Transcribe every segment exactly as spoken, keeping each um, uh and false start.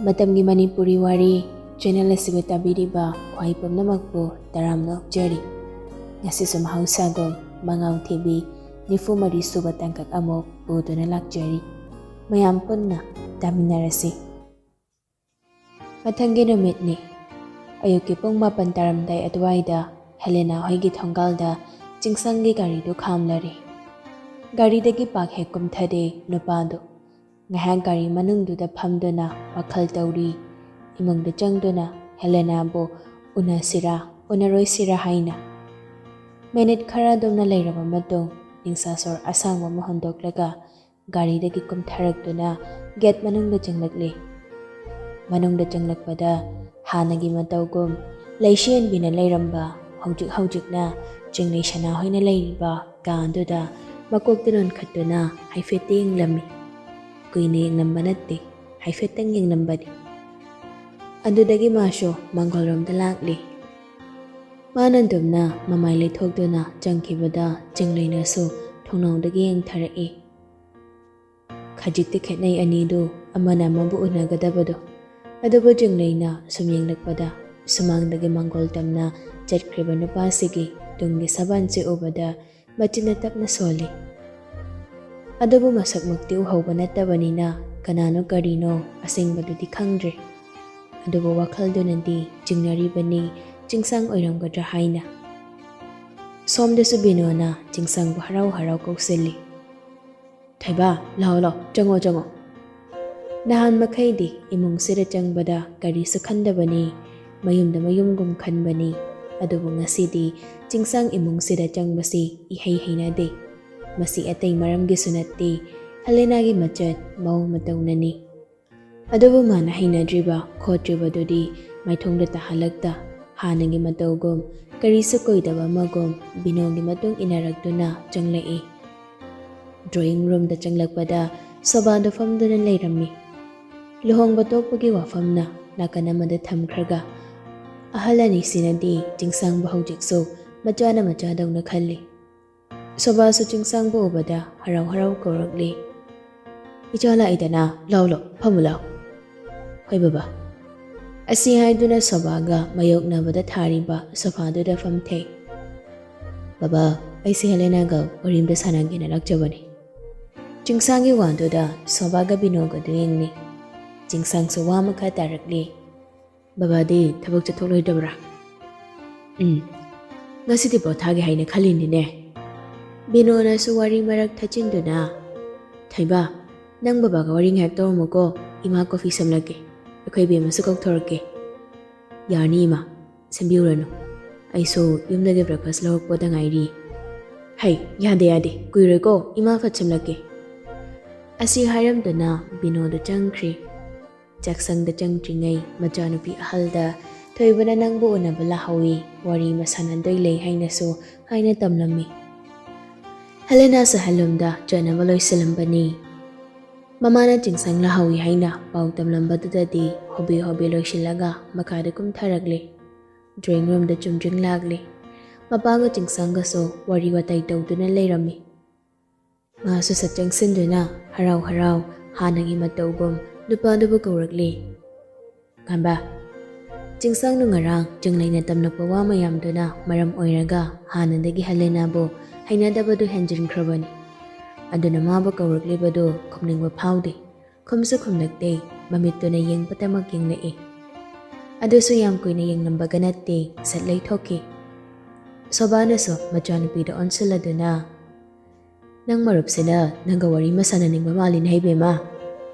ꯃꯇꯝꯒꯤ ꯃꯅꯤꯄꯨꯔꯤ ꯋꯥꯔꯤ ꯆꯦꯅꯦꯜ ꯑꯁꯤꯕꯨ ꯇꯥꯕꯤꯔꯤꯕ ꯈ꯭ꯋꯥꯏ ꯄꯨꯝꯅꯃꯛꯄꯨ ꯇꯔꯥꯝꯅ ꯑꯣꯛꯆꯔꯤ꯫ ꯉꯁꯤꯁꯨ ꯃꯍꯧꯁꯥꯒꯨꯝ ꯃꯉꯥꯎ ꯊꯤꯕꯤ ꯅꯤꯐꯨ ꯃꯔꯤ ꯁꯨꯕ ꯇꯥꯡꯀꯛ ꯑꯃꯨꯛ ꯄꯨꯗꯨꯅ ꯂꯥꯛꯆꯔꯤ꯫ ꯃꯌꯥꯝ ꯄꯨꯟꯅ ꯇꯥꯃꯤꯟꯅꯔꯁꯤ꯫ ꯃꯊꯪꯒꯤ ꯅꯨꯃꯤꯠꯅꯤ꯫ ꯑꯌꯨꯛꯀꯤ ꯄꯨꯡ ꯃꯥꯄꯟ ꯇꯥꯔꯝꯗꯥꯏ ꯑꯗꯨꯋꯥꯏꯗ ꯍꯦꯂꯦꯅꯥ ꯍꯣꯏꯒꯤ ꯊꯣꯡꯒꯥꯜꯗ ꯆꯤꯡꯁꯪꯒꯤ ꯒꯥꯔꯤꯗꯨ ꯈꯥꯝꯂꯔꯦ꯫ ꯒꯥꯔꯤꯗꯒꯤ ꯄꯥꯛ ꯍꯦꯛ ꯀꯨꯝꯊꯗꯦ ꯅꯨꯄꯥꯗꯨ꯫ ꯉꯥꯏꯍꯥꯛ ꯒꯥꯔꯤ ꯃꯅꯨꯡꯗꯨꯗ ꯐꯝꯗꯨꯅ ꯋꯥꯈꯜ ꯇꯧꯔꯤ꯫ ꯏꯃꯨꯡꯗ ꯆꯪꯗꯨꯅ ꯍꯦꯂꯦꯅꯥꯕꯨ ꯎꯅꯁꯤꯔꯥ ꯎꯅꯔꯣꯏꯁꯤꯔꯥ ꯍꯥꯏꯅ꯫ ꯃꯤꯅꯤꯠ ꯈꯔ ꯑꯗꯨꯝꯅ ꯂꯩꯔꯕ ꯃꯇꯨꯡ ꯅꯤꯡꯁꯥ ꯁꯣꯔ ꯑꯁꯥꯡꯕ ꯑꯃ ꯍꯣꯟꯗꯣꯛꯂꯒ ꯒꯥꯔꯤꯗꯒꯤ ꯀꯨꯝꯊꯔꯛꯇꯨꯅ ꯒꯦꯠ ꯃꯅꯨꯡꯗ ꯆꯪꯂꯛꯂꯦ꯫ ꯃꯅꯨꯡꯗ ꯆꯪꯂꯛꯄꯗ ꯍꯥꯟꯅꯒꯤ ꯃꯇꯧꯒꯨꯝ ꯂꯩꯁꯤ ꯌꯦꯟꯕꯤꯅ ꯂꯩꯔꯝꯕ, ꯍꯧꯖꯤꯛ ꯍꯧꯖꯤꯛꯅ ꯆꯤꯡꯂꯩ ꯁꯅꯥ ꯍꯣꯏꯅ ꯂꯩꯔꯤꯕ ꯀꯥ ꯑꯗꯨꯗ ꯃꯀꯣꯛꯇ ꯅꯣꯟꯈꯠꯇꯨꯅ ꯍꯥꯏꯐꯦꯠꯇꯤ ꯌꯦꯡꯂꯝꯃꯤ꯫ ꯀꯨꯏꯅ ꯌꯦꯡꯂꯝꯕ ꯅꯠꯇꯦ, ꯍꯥꯏꯐꯦꯠꯇꯪ ꯌꯦꯡꯂꯝꯕꯅꯤ꯫ ꯑꯗꯨꯗꯒꯤ ꯃꯥꯁꯨ ꯃꯥꯡꯒꯣꯜꯔꯣꯝꯗ ꯂꯥꯛꯂꯤ꯫ ꯃꯥꯅ ꯑꯗꯨꯝꯅ ꯃꯃꯥꯏ ꯂꯩꯊꯣꯛꯇꯨꯅ ꯆꯪꯈꯤꯕꯗ ꯆꯤꯡꯂꯩꯅꯁꯨ ꯊꯣꯡꯅꯥꯎꯗꯒꯤ ꯌꯦꯡꯊꯔꯛꯏ꯫ ꯈꯖꯤꯛꯇꯤ ꯈꯦꯠꯅꯩ ꯑꯅꯤꯗꯨ, ꯑꯃꯅ ꯑꯃꯕꯨ ꯎꯅꯒꯗꯕꯗꯣ꯫ ꯑꯗꯨꯕꯨ ꯆꯤꯡꯂꯩꯅ ꯁꯨꯝ ꯌꯦꯡꯂꯛꯄꯗ ꯁꯨꯃꯥꯡꯗꯒꯤ ꯃꯥꯡꯒꯣꯜ ꯇꯝꯅ ꯆꯠꯈ꯭ꯔꯤꯕ ꯅꯨꯄꯥꯁꯤꯒꯤ ꯇꯨꯡꯒꯤ ꯁꯕꯥꯟꯁꯤ ꯎꯕꯗ ꯃꯆꯤꯟꯅ ꯇꯞꯅ ꯁꯣꯜꯂꯤ꯫ ꯑꯗꯨꯕꯨ ꯃꯁꯛꯃꯛꯇꯤ ꯎꯍꯧꯕ ꯅꯠꯇꯕꯅꯤꯅ ꯀꯅꯥꯅꯣ ꯀꯔꯤꯅꯣ ꯑꯁꯦꯡꯕꯗꯨꯗꯤ ꯈꯪꯗ꯭ꯔꯦ꯫ ꯑꯗꯨꯕꯨ ꯋꯥꯈꯜꯗꯨꯅꯗꯤ ꯆꯤꯡꯅꯔꯤꯕꯅꯤ, ꯆꯤꯡꯁꯥꯡ ꯑꯣꯏꯔꯝꯒꯗ꯭ꯔꯥ ꯍꯥꯏꯅ꯫ ꯁꯣꯝꯗꯁꯨ ꯕꯤꯅꯣꯅ ꯆꯤꯡꯁꯥꯡꯕꯨ ꯍꯔꯥꯎ ꯍꯔꯥꯎ ꯀꯧꯁꯤꯜꯂꯤ꯫ "ꯊꯣꯏꯕ, ꯂꯥꯎ ꯂꯥꯎ, ꯆꯪꯉꯣ ꯆꯪꯉꯣ"꯫ ꯅꯍꯥꯟ ꯃꯈꯩꯗꯤ ꯏꯃꯨꯡꯁꯤꯗ ꯆꯪꯕꯗ ꯀꯔꯤꯁꯨ ꯈꯟꯗꯕꯅꯤ, ꯃꯌꯨꯝꯗ ꯃꯌꯨꯝꯒꯨꯝ ꯈꯟꯕꯅꯤ꯫ ꯑꯗꯨꯕꯨ ꯉꯁꯤꯗꯤ ꯆꯤꯡꯁꯥꯡ ꯏꯃꯨꯡꯁꯤꯗ ꯆꯪꯕꯁꯤ ꯏꯍꯩ ꯍꯩꯅꯗꯦ꯫ ꯃꯁꯤ ꯑꯇꯩ ꯃꯔꯝꯒꯤꯁꯨ ꯅꯠꯇꯦ, ꯍꯦꯂꯦꯅꯥꯒꯤ ꯃꯆꯠ ꯃꯑꯣꯡ ꯃꯇꯧꯅꯅꯤ꯫ ꯑꯗꯨꯕꯨ ꯃꯥꯅ ꯍꯩꯅꯗ꯭ꯔꯤꯕ ꯈꯣꯠꯇ꯭ꯔꯤꯕꯗꯨꯗꯤ ꯃꯥꯏꯊꯣꯡꯗ ꯇꯥꯍꯜꯂꯛꯇ, ꯍꯥꯟꯅꯒꯤ ꯃꯇꯧꯒꯨꯝ ꯀꯔꯤꯁꯨ ꯀꯣꯏꯗꯕ ꯑꯃꯒꯨꯝ ꯕꯤꯅꯣꯒꯤ ꯃꯇꯨꯡ ꯏꯟꯅꯔꯛꯇꯨꯅ ꯆꯪꯂꯛꯏ꯫ ꯗ꯭ꯔꯣꯌꯤꯡ ꯔꯨꯝꯗ ꯆꯪꯂꯛꯄꯗ ꯁꯣꯕꯥꯗꯣ ꯐꯝꯗꯨꯅ ꯂꯩꯔꯝꯃꯤ꯫ ꯂꯨꯍꯣꯡꯕ ꯇꯣꯛꯄꯒꯤ ꯋꯥꯐꯝꯅ ꯅꯥꯀꯟ ꯑꯃꯗ ꯊꯝꯈ꯭ꯔꯒ ꯑꯍꯜ ꯑꯅꯤꯁꯤꯅꯗꯤ ꯆꯤꯡꯁꯥꯡꯕ ꯍꯧꯖꯤꯛꯁꯨ ꯃꯆꯥꯅ ꯃꯆꯥꯗꯧꯅ ꯈꯜꯂꯤ꯫ ꯁꯣꯕꯥꯁꯨ ꯆꯤꯡꯁꯥꯡꯕ ꯎꯕꯗ ꯍꯔꯥꯎ ꯍꯔꯥꯎ ꯀꯧꯔꯛꯂꯤ, "ꯏꯆꯥ ꯂꯥꯛꯏꯗꯅ, ꯂꯥꯎ ꯂꯥꯎ, ꯐꯝꯃꯨ ꯂꯥꯎ"꯫ "ꯑꯩ ꯕꯕꯥ", ꯑꯁꯤ ꯍꯥꯏꯗꯨꯅ ꯁꯣꯕꯥꯒ ꯃꯥꯌꯣꯛꯅꯕꯗ ꯊꯥꯔꯤꯕ ꯁꯣꯐꯥꯗꯨꯗ ꯐꯝꯊꯩ꯫ "ꯕꯕꯥ, ꯑꯩꯁꯦ ꯍꯦꯂꯦꯅꯥꯒ ꯋꯥꯔꯤ ꯑꯝꯇ ꯁꯥꯟꯅꯒꯦꯅ ꯂꯥꯛꯆꯕꯅꯤ"꯫ ꯆꯤꯡꯁꯥꯡꯒꯤ ꯋꯥꯗꯨꯗ ꯁꯣꯕꯥꯒ ꯕꯤꯅꯣꯒꯗꯨ ꯌꯦꯡꯅꯩ꯫ ꯆꯤꯡꯁꯥꯡꯁꯨ ꯋꯥ ꯃꯈꯥ ꯇꯥꯔꯛꯂꯤ꯫ "ꯕꯕꯥꯗꯤ ꯊꯕꯛ ꯆꯠꯊꯣꯛꯂꯣꯏꯗꯕ꯭ꯔꯥ?" "ꯎꯝ, ꯉꯁꯤꯗꯤ ꯄꯣꯊꯥꯒꯦ ꯍꯥꯏꯅ ꯈꯜꯂꯤꯅꯤꯅꯦ"꯫ ꯕꯤꯅꯣꯅꯁꯨ ꯋꯥꯔꯤ ꯃꯔꯛ ꯊꯠꯆꯤꯟꯗꯨꯅ, "ꯊꯣꯏꯕ, ꯅꯪ ꯕꯕꯥꯒ ꯋꯥꯔꯤ ꯉꯥꯏꯍꯥꯛ ꯇꯧꯔꯝꯃꯨꯀꯣ, ꯏꯃꯥ ꯀꯣꯐꯤ ꯁꯦꯝꯂꯛꯀꯦ꯫ ꯑꯩꯈꯣꯏ ꯏꯕꯦꯝꯃꯁꯨ ꯀꯧꯊꯣꯔꯛꯀꯦ"꯫ "ꯌꯥꯔꯅꯤ ꯏꯃꯥ, ꯁꯦꯝꯕꯤꯔꯨꯔꯅꯨ꯫ ꯑꯩꯁꯨ ꯌꯨꯝꯗꯒꯤ breakfast ꯂꯧꯔꯛꯄꯗ ꯉꯥꯏꯔꯤ"꯫ "ꯍꯩ, ꯌꯥꯗꯦ ꯌꯥꯗꯦ, ꯀꯨꯏꯔꯣꯏꯀꯣ, ꯏꯃꯥ ꯐꯠ ꯁꯦꯝꯂꯛꯀꯦ"꯫ ꯑꯁꯤ ꯍꯥꯏꯔꯝꯗꯨꯅ ꯕꯤꯅꯣꯗ ꯆꯪꯈ꯭ꯔꯤ꯫ ꯆꯥꯛꯁꯪꯗ ꯆꯪꯗ꯭ꯔꯤꯉꯩ ꯃꯆꯥꯅꯨꯄꯤ ꯑꯍꯜꯗ "ꯊꯣꯏꯕꯅ ꯅꯪꯕꯨ ꯎꯅꯕ ꯂꯥꯛꯍꯧꯏ, ꯋꯥꯔꯤ ꯑꯃ ꯁꯥꯟꯅꯗꯣꯏ ꯂꯩ" ꯍꯥꯏꯅꯁꯨ ꯍꯥꯏꯅ ꯇꯝꯂꯝꯃꯤ꯫ ꯍꯦꯂꯦꯅꯥꯁꯨ ꯍꯦꯟꯂꯨꯝꯗ ꯆꯠꯅꯕ ꯂꯣꯏꯁꯤꯜꯂꯝꯕꯅꯤ꯫ ꯃꯃꯥꯅ ꯆꯤꯡꯁꯪ ꯂꯥꯛꯍꯧꯏ ꯍꯥꯏꯅ ꯄꯥꯎ ꯇꯝꯂꯝꯕꯗꯨꯗꯗꯤ ꯍꯣꯕꯦ ꯍꯣꯕꯦ ꯂꯣꯏꯁꯤꯜꯂꯒ ꯃꯈꯥꯗ ꯀꯨꯝꯊꯔꯛꯂꯤ꯫ Drawing roomꯗ ꯆꯨꯝꯗ꯭ꯔꯤꯡ ꯂꯥꯛꯂꯤ꯫ ꯃꯄꯥꯒ ꯆꯤꯡꯁꯪꯒꯁꯨ ꯋꯥꯔꯤ ꯋꯥꯇꯥꯏ ꯇꯧꯗꯨꯅ ꯂꯩꯔꯝꯃꯤ꯫ ꯃꯥꯁꯨ ꯁꯠ ꯆꯪꯁꯤꯟꯗꯨꯅ ꯍꯔꯥꯎ ꯍꯔꯥꯎ ꯍꯥꯟꯅꯒꯤ ꯃꯇꯧꯒꯨꯝ ꯅꯨꯄꯥꯗꯨꯕꯨ ꯀꯧꯔꯛꯂꯤ꯫ "ꯉꯥꯟꯕ"꯫ ꯆꯤꯡꯁꯪꯅ ꯉꯔꯥꯡ ꯆꯤꯡꯂꯩꯅ ꯇꯝꯂꯛꯄ ꯋꯥ ꯃꯌꯥꯝꯗꯨꯅ ꯃꯔꯝ ꯑꯣꯏꯔꯒ ꯍꯥꯟꯅꯗꯒꯤ ꯍꯦꯂꯦꯅꯥꯕꯨ ꯍꯩꯅꯗꯕꯗꯨ ꯍꯦꯟꯖꯤꯟꯈ꯭ꯔꯕꯅꯤ꯫ ꯑꯗꯨꯅ ꯃꯥꯕꯨ ꯀꯧꯔꯛꯂꯤꯕꯗꯨ ꯈꯨꯝꯅꯤꯡꯕ ꯐꯥꯎꯗꯦ꯫ ꯈꯨꯝꯁꯨ ꯈꯨꯝꯂꯛꯇꯦ, ꯃꯃꯤꯠꯇꯨꯅ ꯌꯦꯡꯕꯇꯃꯛ ꯌꯦꯡꯂꯛꯏ꯫ ꯑꯗꯨꯁꯨ ꯌꯥꯝ ꯀꯨꯏꯅ ꯌꯦꯡꯂꯝꯕꯒ ꯅꯠꯇꯦ, ꯁꯠ ꯂꯩꯊꯣꯛꯈꯤ꯫ ꯁꯣꯕꯥꯅꯁꯨ ꯃꯆꯥꯅꯨꯄꯤꯗ ꯑꯣꯟꯁꯤꯜꯂꯗꯨꯅ, "ꯅꯪ ꯃꯔꯨꯞꯁꯤꯅ ꯅꯪꯒ ꯋꯥꯔꯤ ꯑꯃ ꯁꯥꯟꯅꯅꯤꯡꯕ ꯃꯥꯜꯂꯤꯅꯦ ꯍꯩꯕꯦꯝꯃ"꯫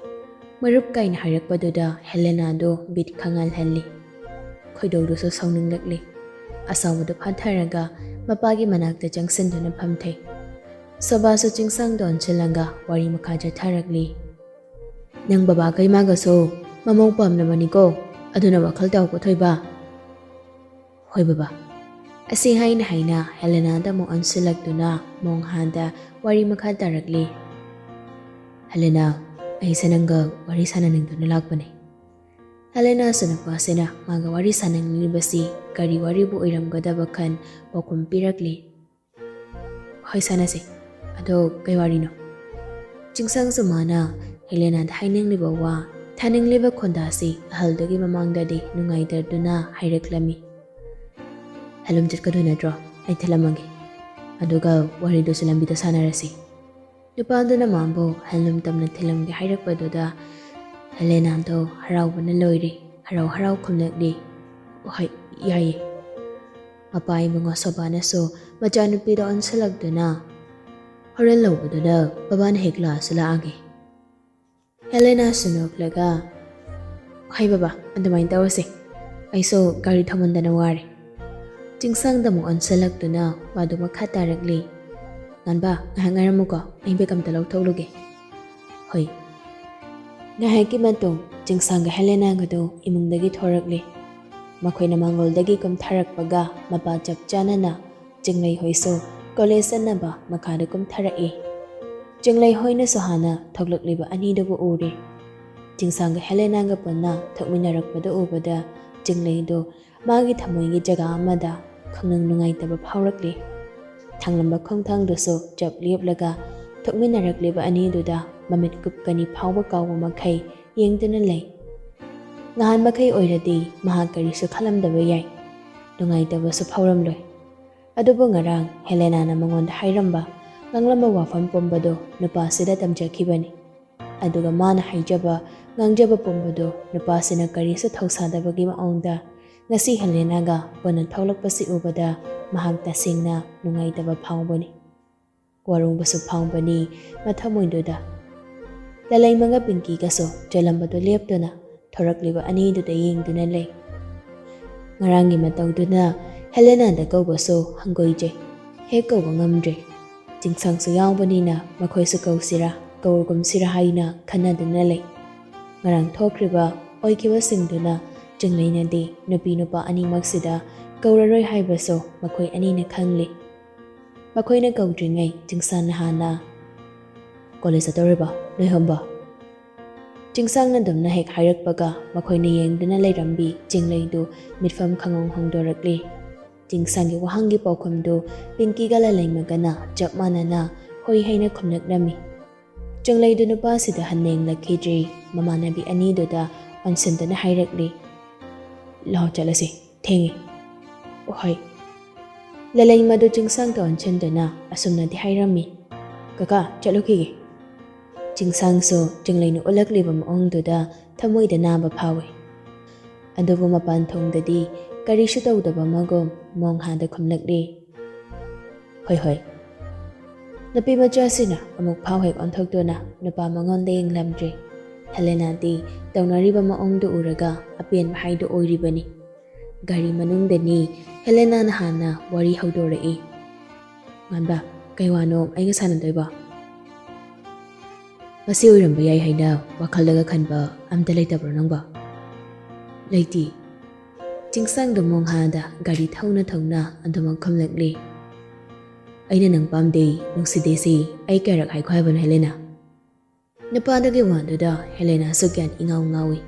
ꯃꯔꯨꯞ ꯀꯥꯏꯅ ꯍꯥꯏꯔꯛꯄꯗꯨꯗ ꯍꯦꯂꯦꯅꯥꯗꯨ ꯕꯤꯠ ꯈꯪꯍꯜꯍꯜꯂꯤ꯫ ꯈꯣꯏꯗꯧꯗꯨꯁꯨ ꯁꯥꯎꯅꯤꯡꯂꯛꯂꯤ꯫ ꯑꯁꯥꯎꯕꯗꯨ ꯐꯥꯊꯔꯒ ꯃꯄꯥꯒꯤ ꯃꯅꯥꯛꯇ ꯆꯪꯁꯤꯟꯗꯨꯅ ꯐꯝꯊꯩ꯫ ꯁꯣꯕꯥꯁꯨ ꯆꯤꯡꯁꯪꯗ ꯑꯣꯟꯁꯤꯜꯂꯒ ꯋꯥꯔꯤ ꯃꯈꯥ ꯆꯠꯊꯔꯛꯂꯤ꯫ "ꯅꯪ ꯕꯕꯥꯒ ꯏꯃꯥꯒꯁꯨ ꯃꯃꯧ ꯄꯥꯝꯂꯕꯅꯤꯀꯣ, ꯑꯗꯨꯅ ꯋꯥꯈꯜ ꯇꯥꯎꯀꯣ ꯊꯣꯏꯕ"꯫ "ꯍꯣꯏ ꯕꯕꯥ"꯫ ꯑꯁꯤ ꯍꯥꯏꯅ ꯍꯥꯏꯅ ꯍꯦꯂꯦꯅꯥꯗ ꯑꯃꯨꯛ ꯑꯣꯟꯁꯤꯜꯂꯛꯇꯨꯅ ꯃꯣꯡꯍꯥꯟꯗ ꯋꯥꯔꯤ ꯃꯈꯥ ꯇꯥꯔꯛꯂꯤ꯫ "ꯍꯦꯂꯦꯅꯥ, ꯑꯩꯁꯦ ꯅꯪꯒ ꯋꯥꯔꯤ ꯁꯥꯟꯅꯅꯤꯡꯗꯨꯅ ꯂꯥꯛꯄꯅꯦ"꯫ ꯍꯦꯂꯦꯅꯥꯁꯨ ꯅꯨꯄꯥꯁꯤꯅ ꯃꯥꯒ ꯋꯥꯔꯤ ꯁꯥꯟꯅꯅꯤꯡꯂꯤꯕꯁꯤ ꯀꯔꯤ ꯋꯥꯔꯤꯕꯨ ꯑꯣꯏꯔꯝꯒꯗꯕ ꯈꯟ ꯄꯥꯎꯈꯨꯝ ꯄꯤꯔꯛꯂꯤ꯫ "ꯍꯣꯏ, ꯁꯥꯟꯅꯁꯦ꯫ ꯑꯗꯣ ꯀꯩ ꯋꯥꯔꯤꯅꯣ?" ꯆꯤꯡꯁꯪꯁꯨ ꯃꯥꯅ ꯍꯦꯂꯦꯅꯥꯗ ꯍꯥꯏꯅꯤꯡꯂꯤꯕ ꯋꯥ ꯊꯥꯅꯤꯡꯂꯤꯕ ꯈꯣꯟꯗꯥꯁꯤ ꯑꯍꯜꯗꯨꯒꯤ ꯃꯃꯥꯡꯗꯗꯤ ꯅꯨꯡꯉꯥꯏꯇꯗꯨꯅ ꯍꯥꯏꯔꯛꯂꯝꯃꯤ꯫ "ꯍꯦꯟꯂꯨꯝ ꯆꯠꯀꯗꯣꯏ ꯅꯠꯇ꯭ꯔꯣ? ꯑꯩ ꯊꯤꯜꯂꯝꯃꯒꯦ꯫ ꯑꯗꯨꯒ ꯋꯥꯔꯤꯗꯨꯁꯨ ꯂꯝꯕꯤꯗ ꯁꯥꯟꯅꯔꯁꯤ"꯫ ꯅꯨꯄꯥꯗꯨꯅ ꯃꯥꯕꯨ ꯍꯦꯟꯂꯨꯝ ꯇꯝꯅ ꯊꯤꯜꯂꯝꯒꯦ ꯍꯥꯏꯔꯛꯄꯗꯨꯗ ꯍꯦꯂꯦꯅꯥꯗꯣ ꯍꯔꯥꯎꯕꯅ ꯂꯣꯏꯔꯦ꯫ ꯍꯔꯥꯎ ꯍꯔꯥꯎ ꯈꯨꯝꯂꯛꯂꯤ, "ꯍꯣꯏ, ꯌꯥꯏꯌꯦ"꯫ ꯃꯄꯥ ꯏꯕꯨꯡꯉꯣ ꯁꯣꯕꯥꯅꯁꯨ ꯃꯆꯥꯅꯨꯄꯤꯗ ꯑꯣꯟꯁꯤꯜꯂꯛꯇꯨꯅ, "ꯍꯣꯔꯦꯟ ꯂꯧꯕꯗꯨꯗ ꯕꯕꯥꯅ ꯍꯦꯛ ꯂꯥꯛꯑꯁꯨ ꯂꯥꯛꯑꯒꯦ"꯫ ꯍꯦꯂꯦꯅꯥꯁꯨ ꯅꯣꯛꯂꯒ, "ꯍꯣꯏ ꯕꯕꯥ, ꯑꯗꯨꯃꯥꯏꯅ ꯇꯧꯔꯁꯦ꯫ ꯑꯩꯁꯨ ꯒꯥꯔꯤ ꯊꯧꯃꯟꯗꯅ ꯋꯥꯔꯦ"꯫ ꯆꯤꯡꯁꯥꯡꯗ ꯑꯃꯨꯛ ꯑꯣꯟꯁꯤꯜꯂꯛꯇꯨꯅ ꯋꯥꯗꯨ ꯃꯈꯥ ꯇꯥꯔꯛꯂꯤ, "ꯉꯥꯟꯕ, ꯉꯥꯏꯍꯥꯛ ꯉꯥꯏꯔꯝꯃꯨꯀꯣ, ꯑꯩ ꯕꯦꯛ ꯑꯝꯇ ꯂꯧꯊꯣꯛꯂꯨꯒꯦ"꯫ "ꯍꯣꯏ"꯫ ꯉꯥꯏꯍꯥꯛꯀꯤ ꯃꯇꯨꯡ ꯆꯤꯡꯁꯥꯡꯒ ꯍꯦꯂꯦꯅꯥꯒꯗꯨ ꯏꯃꯨꯡꯗꯒꯤ ꯊꯣꯔꯛꯂꯤ꯫ ꯃꯈꯣꯏꯅ ꯃꯥꯡꯒꯣꯜꯗꯒꯤ ꯀꯨꯝꯊꯔꯛꯄꯒ ꯃꯄꯥ ꯆꯞ ꯆꯥꯅꯅ ꯆꯤꯡꯂꯩ ꯍꯣꯏꯁꯨ ꯀꯣꯂꯦꯖ ꯆꯠꯅꯕ ꯃꯈꯥꯗ ꯀꯨꯝꯊꯔꯛꯏ꯫ ꯆꯤꯡꯂꯩ ꯍꯣꯏꯅꯁꯨ ꯍꯥꯟꯅ ꯊꯣꯛꯂꯛꯂꯤꯕ ꯑꯅꯤꯗꯨꯕꯨ ꯎꯔꯦ꯫ ꯆꯤꯡꯁꯥꯡꯒ ꯍꯦꯂꯦꯅꯥꯒ ꯄꯨꯟꯅ ꯊꯣꯛꯃꯤꯟꯅꯔꯛꯄꯗꯨ ꯎꯕꯗ ꯆꯤꯡꯂꯩꯗꯨ ꯃꯥꯒꯤ ꯊꯃꯣꯏꯒꯤ ꯖꯒꯥ ꯑꯃꯗ ꯈꯪꯅꯨꯡ ꯅꯨꯡꯉꯥꯏꯇꯕ ꯐꯥꯎꯔꯛꯂꯤ꯫ ꯊꯥꯡꯂꯝꯕ ꯈꯣꯡꯊꯥꯡꯗꯨꯁꯨ ꯆꯞ ꯂꯦꯞꯂꯒ ꯊꯣꯛꯃꯤꯟꯅꯔꯛꯂꯤꯕ ꯑꯅꯤꯗꯨꯗ ꯃꯃꯤꯠ ꯀꯨꯞꯀꯅꯤ ꯐꯥꯎꯕ ꯀꯥꯎꯕ ꯃꯈꯩ ꯌꯦꯡꯗꯨꯅ ꯂꯩ꯫ ꯅꯍꯥꯟ ꯃꯈꯩ ꯑꯣꯏꯔꯗꯤ ꯃꯍꯥꯛ ꯀꯔꯤꯁꯨ ꯈꯜꯂꯝꯗꯕ ꯌꯥꯏ꯫ ꯅꯨꯡꯉꯥꯏꯇꯕꯁꯨ ꯐꯥꯎꯔꯝꯂꯣꯏ꯫ ꯑꯗꯨꯕꯨ ꯉꯔꯥꯡ ꯍꯦꯂꯦꯅꯥꯅ ꯃꯉꯣꯟꯗ ꯍꯥꯏꯔꯝꯕ, ꯉꯥꯡꯂꯝꯕ ꯋꯥꯐꯝ ꯄꯨꯝꯕꯗꯨ ꯅꯨꯄꯥꯁꯤꯗ ꯇꯝꯖꯈꯤꯕꯅꯤ꯫ ꯑꯗꯨꯒ ꯃꯥꯅ ꯍꯥꯏꯖꯕ, ꯉꯥꯡꯖꯕ ꯄꯨꯝꯕꯗꯨ ꯅꯨꯄꯥꯁꯤꯅ ꯀꯔꯤꯁꯨ ꯊꯧꯁꯥꯗꯕꯒꯤ ꯃꯑꯣꯡꯗ ꯉꯁꯤ ꯍꯦꯂꯦꯅꯥꯒ ꯄꯨꯟꯅ ꯊꯣꯛꯂꯛꯄꯁꯤ ꯎꯕꯗ ꯃꯍꯥꯛ ꯇꯁꯦꯡꯅ ꯅꯨꯡꯉꯥꯏꯇꯕ ꯐꯥꯎꯕꯅꯤ꯫ ꯋꯥꯔꯧꯕꯁꯨ ꯐꯥꯎꯕꯅꯤ ꯃꯊꯃꯣꯏꯗꯨꯗ꯫ ꯂꯂꯩꯃꯒ ꯄꯤꯡꯀꯤꯒꯁꯨ ꯆꯦꯜꯂꯝꯕꯗꯨ ꯂꯦꯞꯇꯨꯅ ꯊꯣꯔꯛꯂꯤꯕ ꯑꯅꯤꯗꯨꯗ ꯌꯦꯡꯗꯨꯅ ꯂꯩ꯫ ꯉꯔꯥꯡꯒꯤ ꯃꯇꯧꯗꯨꯅ ꯍꯦꯂꯦꯅꯥꯗ ꯀꯧꯕꯁꯨ ꯍꯪꯒꯣꯏꯖꯩ꯫ ꯍꯦꯛ ꯀꯧꯕ ꯉꯝꯗ꯭ꯔꯦ꯫ ꯆꯤꯡꯁꯥꯡꯁꯨ ꯌꯥꯎꯕꯅꯤꯅ ꯃꯈꯣꯏꯁꯨ ꯀꯧꯁꯤꯔꯥ, ꯀꯧꯔꯒꯨꯝꯁꯤꯔꯥ ꯍꯥꯏꯅ ꯈꯟꯅꯗꯨꯅ ꯂꯩ꯫ ꯉꯔꯥꯡ ꯊꯣꯛꯈ꯭ꯔꯤꯕ ꯑꯣꯏꯈꯤꯕꯁꯤꯡꯗꯨꯅ ꯆꯤꯡꯂꯩꯅꯗꯤ ꯅꯨꯄꯤ ꯅꯨꯄꯥ ꯑꯅꯤꯃꯛꯁꯤꯗ ꯀꯧꯔꯔꯣꯏ ꯍꯥꯏꯕꯁꯨ ꯃꯈꯣꯏ ꯑꯅꯤꯅ ꯈꯪꯂꯤ꯫ ꯃꯈꯣꯏꯅ ꯀꯧꯗ꯭ꯔꯤꯉꯩ ꯆꯤꯡꯁꯥꯡꯅ ꯍꯥꯟꯅ, "ꯀꯣꯂꯦꯖ ꯆꯠꯇꯧꯔꯤꯕꯣ ꯅꯣꯏ ꯍꯨꯝꯕꯣ?" ꯆꯤꯡꯁꯥꯡꯅ ꯑꯗꯨꯝꯅ ꯍꯦꯛ ꯍꯥꯏꯔꯛꯄꯒ ꯃꯈꯣꯏꯅ ꯌꯦꯡꯗꯨꯅ ꯂꯩꯔꯝꯕꯤ ꯆꯤꯡꯂꯩꯗꯨ ꯃꯤꯠꯐꯝ ꯈꯪꯍꯣꯡ ꯍꯣꯡꯗꯣꯔꯛꯂꯤ꯫ ꯆꯤꯡꯁꯥꯡꯒꯤ ꯋꯥꯍꯪꯒꯤ ꯄꯥꯎꯈꯨꯝꯗꯨ ꯄꯤꯡꯀꯤꯒ ꯂꯂꯩꯃꯒꯅ ꯆꯞ ꯃꯥꯟꯅꯅ ꯍꯣꯏ ꯍꯥꯏꯅ ꯈꯨꯝꯂꯛꯂꯝꯃꯤ꯫ ꯆꯤꯡꯂꯩꯗꯨ ꯅꯨꯄꯥꯁꯤꯗ ꯍꯟꯅ ꯌꯦꯡꯂꯛꯈꯤꯗ꯭ꯔꯤ꯫ ꯃꯃꯥꯟꯅꯕꯤ ꯑꯅꯤꯗꯨꯗ ꯑꯣꯟꯁꯤꯟꯗꯨꯅ ꯍꯥꯏꯔꯛꯂꯤ, "ꯂꯥꯎ ꯆꯠꯂꯁꯤ, ꯊꯦꯡꯉꯤ"꯫ "ꯑꯣꯍꯣꯏ"꯫ ꯂꯂꯩꯃꯗꯨ ꯆꯤꯡꯁꯥꯡꯗ ꯑꯣꯟꯁꯤꯟꯗꯨꯅ ꯑꯁꯨꯝꯅꯗꯤ ꯍꯥꯏꯔꯝꯃꯤ, "ꯀꯀꯥ, ꯆꯠꯂꯨꯈꯤꯒꯦ"꯫ ꯆꯤꯡꯁꯥꯡꯁꯨ ꯆꯤꯡꯂꯩꯅ ꯎꯠꯂꯛꯂꯤꯕ ꯃꯑꯣꯡꯗꯨꯗ ꯊꯃꯣꯏꯗ ꯅꯥꯕ ꯐꯥꯎꯏ꯫ ꯑꯗꯨꯕꯨ ꯃꯄꯥꯟ ꯊꯣꯡꯗꯗꯤ ꯀꯔꯤꯁꯨ ꯇꯧꯗꯕ ꯑꯃꯒꯨꯝ ꯃꯣꯡꯍꯥꯗ ꯈꯨꯝꯂꯛꯂꯤ, "ꯍꯣꯏ, ꯍꯣꯏ"꯫ ꯅꯨꯄꯤ ꯃꯆꯥꯁꯤꯅ ꯑꯃꯨꯛ ꯐꯥꯎ ꯍꯦꯛ ꯑꯣꯟꯊꯣꯛꯇꯨꯅ ꯅꯨꯄꯥ ꯃꯉꯣꯟꯗ ꯌꯦꯡꯂꯝꯗ꯭ꯔꯦ꯫ ꯍꯦꯂꯦꯅꯥꯗꯤ ꯇꯧꯅꯔꯤꯕ ꯃꯑꯣꯡꯗꯨ ꯎꯔꯒ ꯑꯄꯦꯟꯕ ꯍꯥꯏꯗꯨ ꯑꯣꯏꯔꯤꯕꯅꯤ꯫ ꯒꯥꯔꯤ ꯃꯅꯨꯡꯗꯅꯤ ꯍꯦꯂꯦꯅꯥꯅ ꯍꯥꯟꯅ ꯋꯥꯔꯤ ꯍꯧꯗꯣꯔꯛꯏ꯫ "ꯉꯥꯟꯕ, ꯀꯩ ꯋꯥꯅꯣ ꯑꯩꯒ ꯁꯥꯟꯅꯗꯣꯏꯕ?" "ꯃꯁꯤ ꯑꯣꯏꯔꯝꯕ ꯌꯥꯏ ꯍꯥꯏꯅ ꯋꯥꯈꯜꯗꯒ ꯈꯟꯕ ꯑꯝꯇ ꯂꯩꯇꯕ꯭ꯔꯣ ꯅꯪꯕꯣ?" "ꯂꯩꯇꯦ"꯫ ꯆꯤꯡꯁꯥꯡꯗꯣ ꯃꯣꯡꯍꯥꯗ ꯒꯥꯔꯤ ꯊꯧꯅ ꯊꯧꯅ ꯑꯗꯨꯃꯛ ꯈꯨꯝꯂꯛꯂꯤ꯫ "ꯑꯩꯅ ꯅꯪ ꯄꯥꯝꯗꯦ, ꯅꯨꯡꯁꯤꯗꯦꯁꯤ ꯑꯩ ꯀꯌꯥꯔꯛ ꯍꯥꯏꯈꯣ ꯍꯥꯏꯕꯅꯣ, ꯍꯦꯂꯦꯅꯥ?" ꯅꯨꯄꯥꯗꯨꯒꯤ ꯋꯥꯗꯨꯗ ꯍꯦꯂꯦꯅꯥꯁꯨ ꯒ꯭ꯌꯥꯟ ꯏꯉꯥꯎ ꯉꯥꯎꯏ꯫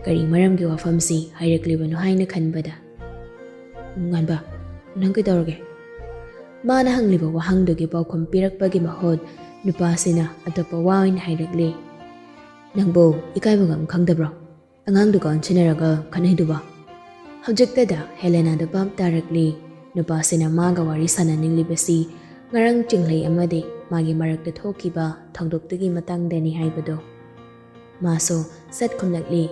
ꯀꯔꯤ ꯃꯔꯝꯒꯤ ꯋꯥꯐꯝꯁꯤ ꯍꯥꯏꯔꯛꯂꯤꯕꯅꯣ ꯍꯥꯏꯅ ꯈꯟꯕꯗ, "ꯉꯥꯟꯕ, ꯅꯪ ꯀꯩꯗꯧꯔꯒꯦ?" ꯃꯥꯅ ꯍꯪꯂꯤꯕ ꯋꯥꯍꯪꯗꯨꯒꯤ ꯄꯥꯎꯈꯨꯝ ꯄꯤꯔꯛꯄꯒꯤ ꯃꯍꯨꯠ ꯅꯨꯄꯥꯁꯤꯅ ꯑꯇꯣꯞꯄ ꯋꯥ ꯑꯣꯏꯅ ꯍꯥꯏꯔꯛꯂꯤ꯫ "ꯅꯪꯕꯨ ꯏꯀꯥꯏꯕꯒ ꯑꯝ ꯈꯪꯗꯕ꯭ꯔꯣ? ꯑꯉꯥꯡꯗꯨꯒ ꯑꯣꯟꯁꯤꯟꯅꯔꯒ ꯈꯠꯅꯩꯗꯨꯕꯣ?" ꯍꯧꯖꯤꯛꯇꯗ ꯍꯦꯂꯦꯅꯥꯗ ꯚꯥꯞ ꯇꯥꯔꯛꯂꯤ, ꯅꯨꯄꯥꯁꯤꯅ ꯃꯥꯒ ꯋꯥꯔꯤ ꯁꯥꯟꯅꯅꯤꯡꯂꯤꯕꯁꯤ ꯉꯔꯥꯡ ꯆꯤꯡꯂꯩ ꯑꯃꯗꯤ ꯃꯥꯒꯤ ꯃꯔꯛꯇ ꯊꯣꯛꯈꯤꯕ ꯊꯧꯗꯣꯛꯇꯨꯒꯤ ꯃꯇꯥꯡꯗꯅꯤ ꯍꯥꯏꯕꯗꯨ꯫ ꯃꯥꯁꯨ ꯁꯠ ꯈꯨꯝꯂꯛꯂꯤ,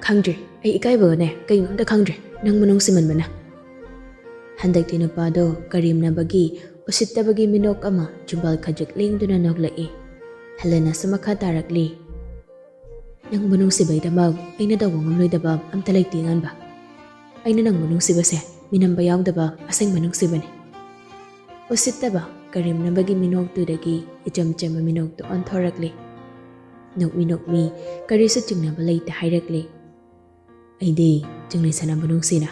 "ꯈꯪꯗ꯭ꯔꯦ, ꯑꯩ ꯏꯀꯥꯏꯕꯒꯅꯦ ꯀꯩꯅꯣꯝꯇ ꯈꯪꯗ꯭ꯔꯦ, ꯅꯪꯕꯨ ꯅꯨꯡꯁꯤꯃꯟꯕꯅ"꯫ ꯍꯟꯗꯛꯇꯤ ꯅꯨꯄꯥꯗꯣ ꯀꯔꯦꯝꯅꯕꯒꯤ, ꯎꯁꯤꯠꯇꯕꯒꯤ ꯃꯤꯅꯣꯛ ꯑꯃ ꯆꯤꯝꯕꯥꯜ ꯈꯖꯤꯛ ꯂꯦꯡꯗꯨꯅ ꯅꯣꯛꯂꯛꯏ꯫ ꯍꯦꯂꯦꯅꯥꯁꯨ ꯃꯈꯥ ꯇꯥꯔꯛꯂꯤ, "ꯅꯪꯕꯨ ꯅꯨꯡꯁꯤꯕꯩꯗꯃꯛ ꯑꯩꯅ ꯇꯧꯕ ꯉꯝꯂꯣꯏꯗꯕ ꯑꯝꯇ ꯂꯩꯇꯦ, ꯉꯥꯟꯕ꯫ ꯑꯩꯅ ꯅꯪꯕꯨ ꯅꯨꯡꯁꯤꯕꯁꯦ ꯃꯤꯅꯝꯕ ꯌꯥꯎꯗꯕ ꯑꯁꯦꯡꯕ ꯅꯨꯡꯁꯤꯕꯅꯤ"꯫ ꯎꯁꯤꯠꯇꯕ ꯀꯔꯦꯝꯅꯕꯒꯤ ꯃꯤꯅꯣꯛꯇꯨꯗꯒꯤ ꯏꯆꯝ ꯆꯝꯕ ꯃꯤꯅꯣꯛꯇꯨ ꯑꯣꯟꯊꯣꯔꯛꯂꯤ꯫ ꯅꯣꯛꯃꯤ ꯅꯣꯛꯃꯤ, ꯀꯔꯤꯁꯨ ꯆꯤꯡꯅꯕ ꯂꯩꯇ ꯍꯥꯏꯔꯛꯂꯤ, "ꯑꯩꯗꯤ ꯆꯤꯡꯂꯩ ꯁꯅꯥꯕꯨ ꯅꯨꯡꯁꯤꯅ"꯫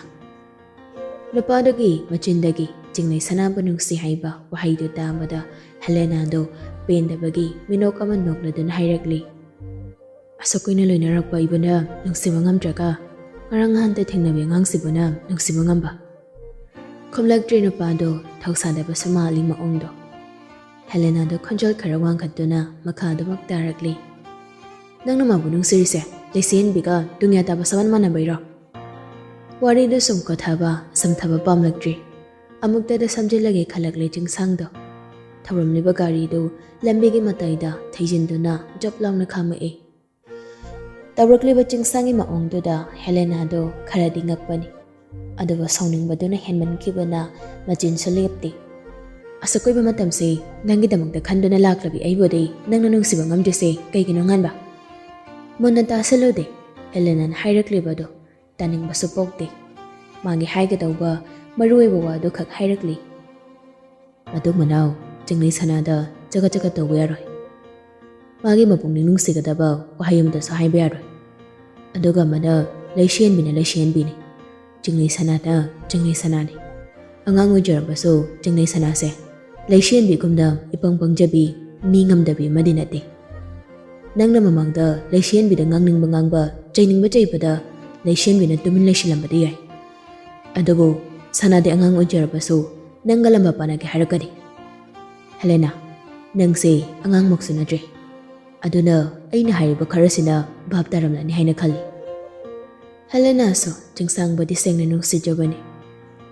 ꯅꯨꯄꯥꯗꯨꯒꯤ ꯃꯆꯤꯟꯗꯒꯤ "ꯆꯤꯡꯂꯩ ꯁꯅꯥꯕꯨ ꯅꯨꯡꯁꯤ" ꯍꯥꯏꯕ ꯋꯥꯍꯩꯗꯨ ꯇꯥꯕꯗ ꯍꯦꯂꯦꯅꯥꯗꯨ ꯄꯦꯟꯗꯕꯒꯤ ꯃꯤꯅꯣꯛ ꯑꯃ ꯅꯣꯛꯂꯗꯨꯅ ꯍꯥꯏꯔꯛꯂꯤ, "ꯑꯁꯨꯛ ꯀꯨꯏꯅ ꯂꯣꯏꯅꯔꯛꯄ ꯑꯩꯕꯨꯅ ꯅꯨꯡꯁꯤꯕ ꯉꯝꯗ꯭ꯔꯒ, ꯉꯔꯥꯡ ꯅꯍꯥꯟꯇ ꯊꯦꯡꯅꯕ ꯑꯉꯥꯡꯁꯤꯕꯨꯅ ꯅꯨꯡꯁꯤꯕ ꯉꯝꯕ?" ꯈꯨꯝꯂꯛꯇ꯭ꯔꯤ ꯅꯨꯄꯥꯗꯣ ꯊꯧꯁꯥꯗꯕꯁꯨ ꯃꯥꯜꯂꯤ ꯃꯑꯣꯡꯗꯣ꯫ ꯍꯦꯂꯦꯅꯥꯗꯣ ꯈꯣꯟꯖꯦꯜ ꯈꯔ ꯋꯥꯡꯈꯠꯇꯨꯅ ꯃꯈꯥ ꯑꯗꯨꯃꯛ ꯇꯥꯔꯛꯂꯤ, "ꯅꯪꯅ ꯃꯥꯕꯨ ꯅꯨꯡꯁꯤꯔꯤꯁꯦ ꯂꯩꯁꯦꯟꯕꯤꯒ ꯗꯨꯅꯤꯌꯥ ꯇꯥꯕ ꯁꯃꯥꯟ ꯃꯥꯟꯅꯕꯩꯔꯣ?" ꯋꯥꯔꯤꯗꯨ ꯁꯨꯝ ꯀꯣꯊꯕ ꯁꯝꯊꯕ ꯄꯥꯝꯂꯛꯇ꯭ꯔꯤ꯫ ꯑꯃꯨꯛꯇꯗ ꯁꯝꯖꯤꯜꯂꯒꯦ ꯈꯜꯂꯛꯂꯦ ꯆꯤꯡꯁꯥꯡꯗꯣ꯫ ꯊꯧꯔꯝꯂꯤꯕ ꯒꯥꯔꯤꯗꯨ ꯂꯝꯕꯤꯒꯤ ꯃꯇꯥꯏꯗ ꯊꯩꯖꯤꯟꯗꯨꯅ ꯖꯞ ꯂꯥꯎꯅ ꯈꯥꯝꯃꯛꯏ꯫ ꯇꯧꯔꯛꯂꯤꯕ ꯆꯤꯡꯁꯥꯡꯒꯤ ꯃꯑꯣꯡꯗꯨꯗ ꯍꯦꯂꯦꯅꯥꯗꯣ ꯈꯔꯗꯤ ꯉꯛꯄꯅꯤ꯫ ꯑꯗꯨꯕꯨ ꯁꯥꯎꯅꯤꯡꯕꯗꯨꯅ ꯍꯦꯟꯃꯟꯈꯤꯕꯅ ꯃꯆꯤꯟꯁꯨ ꯂꯦꯞꯇꯦ꯫ "ꯑꯁꯨꯛ ꯀꯨꯏꯕ ꯃꯇꯝꯁꯦ ꯅꯪꯒꯤꯗꯃꯛꯇ ꯈꯟꯗꯨꯅ ꯂꯥꯛꯂꯕꯤ ꯑꯩꯕꯨꯗꯤ ꯅꯪꯅ ꯅꯨꯡꯁꯤꯕ ꯉꯝꯗ꯭ꯔꯤꯁꯦ ꯀꯩꯒꯤꯅꯣ, ꯉꯥꯟꯕ?" ꯃꯨꯟꯅ ꯇꯥꯁꯤꯜꯂꯨꯗꯦ ꯍꯦꯂꯦꯅꯥꯅ ꯍꯥꯏꯔꯛꯂꯤꯕꯗꯣ꯫ ꯇꯥꯅꯤꯡꯕꯁꯨ ꯄꯣꯛꯇꯦ꯫ ꯃꯥꯒꯤ ꯍꯥꯏꯒꯗꯧꯕ ꯃꯔꯨꯑꯣꯏꯕ ꯋꯥꯗꯨ ꯈꯛ ꯍꯥꯏꯔꯛꯂꯤ꯫ "ꯃꯇꯨ ꯃꯅꯥꯎ, ꯆꯤꯡꯂꯩ ꯁꯅꯥꯗ ꯆꯒꯠ ꯆꯒꯠ ꯇꯧꯕ ꯌꯥꯔꯣꯏ꯫ ꯃꯥꯒꯤ ꯃꯄꯨꯛꯅꯤꯡ ꯅꯨꯡꯁꯤꯒꯗꯕ ꯋꯥꯍꯩ ꯑꯃꯗꯁꯨ ꯍꯥꯏꯕ ꯌꯥꯔꯣꯏ꯫ ꯑꯗꯨꯒ ꯑꯃꯅ ꯂꯩꯁꯦꯟꯕꯤꯅ ꯂꯩꯁꯦꯟꯕꯤꯅꯤ꯫ ꯆꯤꯡꯂꯩ ꯁꯅꯥꯅ ꯆꯤꯡꯂꯩ ꯁꯅꯥꯅꯤ꯫ ꯑꯉꯥꯡ ꯑꯣꯏꯖꯔꯕꯁꯨ ꯆꯤꯡꯂꯩ ꯁꯅꯥꯁꯦ ꯂꯩꯁꯦꯟꯕꯤꯒꯨꯝꯅ ꯏꯄꯪ ꯄꯪꯖꯕꯤ, ꯃꯤ ꯉꯝꯗꯕꯤ ꯑꯃꯗꯤ ꯅꯠꯇꯦ꯫ ꯅꯪꯅ ꯃꯃꯥꯡꯗ ꯂꯩꯁꯦꯟꯕꯤꯗ ꯉꯥꯡꯅꯤꯡꯕ ꯉꯥꯡꯕ, ꯆꯩꯅꯤꯡꯕ ꯆꯩꯕꯗ ꯂꯩꯁꯦꯟꯕꯤꯅ ꯇꯨꯃꯤꯟ ꯂꯩꯁꯤꯜꯂꯝꯕꯗꯤ ꯌꯥꯏ꯫ ꯑꯗꯨꯕꯨ ꯁꯅꯥꯗꯤ ꯑꯉꯥꯡ ꯑꯣꯏꯖꯔꯕꯁꯨ ꯅꯪꯒ ꯂꯝꯕꯥ ꯄꯥꯅꯒꯦ ꯍꯥꯏꯔꯛꯀꯅꯤ꯫ ꯍꯦꯂꯦꯅꯥ, ꯅꯪꯁꯦ ꯑꯉꯥꯡꯃꯛꯁꯨ ꯅꯠꯇ꯭ꯔꯦ꯫ ꯑꯗꯨꯅ ꯑꯩꯅ ꯍꯥꯏꯔꯤꯕ ꯈꯔꯁꯤꯅ ꯚꯥꯞ ꯇꯥꯔꯝꯂꯅꯤ ꯍꯥꯏꯅ ꯈꯜꯂꯤ꯫" ꯍꯦꯂꯦꯅꯥꯁꯨ ꯆꯤꯡꯁꯥꯡꯕꯨꯗꯤ ꯁꯦꯡꯅ ꯅꯨꯡꯁꯤꯖꯕꯅꯤ꯫